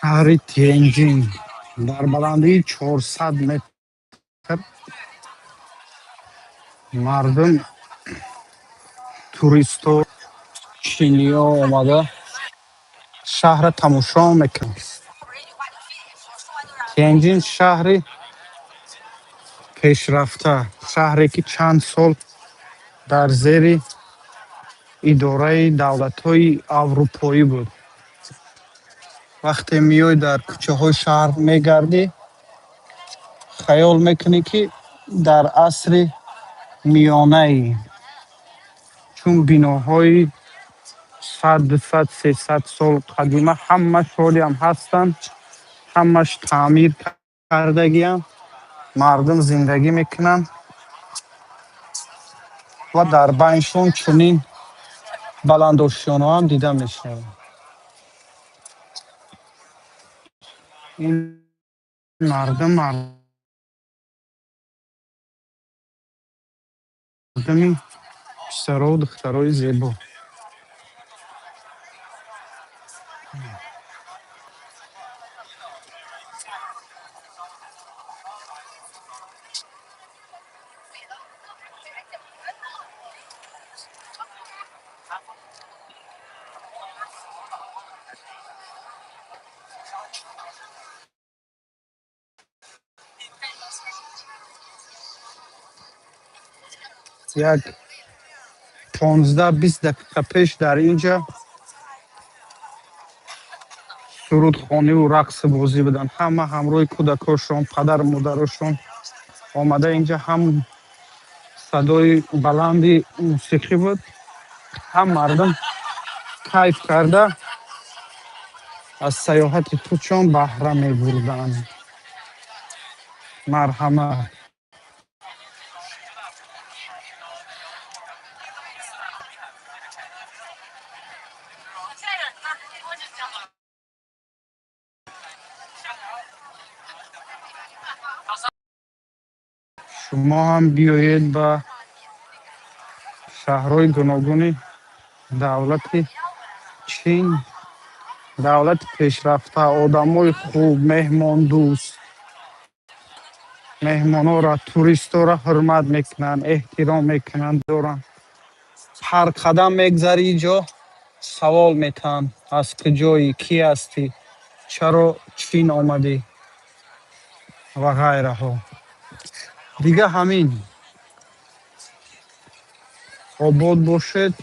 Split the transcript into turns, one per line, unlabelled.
Шаҳри Тянҷин дар баландии 400 метр мардум, туристо, чиниё омада шаҳрро тамошо мекунанд. Тянҷин шаҳри пешрафта, шаҳре ки чанд сол дар зери идораи давлатҳои аврупоӣ буд. Вақте меоӣ, дар кӯчаҳои шаҳр мегардӣ, хаёл мекунӣ, ки дар асри миёнаӣ, чун биноҳои 100, 200, 300 сол қадима ҳамаш ҳолиам ҳастанд, ҳамаш таъмир кардагианд, мардум зиндагӣ мекунанд ва дар байншон чунин баландошёнаҳам дида мешавад. Ин мардум мардуми писарову духтарои зебо. Як 15-20 дақиқа пеш дар ин ҷа сурудхониву рақсу бозӣ буданд. Ҳама ҳамроҳи кӯдакошон, падару модарошон омада инҷа. Ҳам садои баланди мусиқӣ буд, ҳам мардум кайф карда аз сайёҳати худшон баҳра мебурданд. Марҳамат. Шумо ҳам биёед ба шаҳрҳои гуногуни давлати Чин, давлати пешрафта, одамои хуб, меҳмондӯст, меҳмонҳоро, туристҳоро ҳурмат мекунанд, эҳтиром мекунанд, доранд. Ҳар қадам мегзарӣ, ҷо савол метаҳанд: аз куҷоӣ, кӣ ҳастӣ, чаро Чин омадӣ ва ғайраҳо. Дига ҳамин. Обод бошед.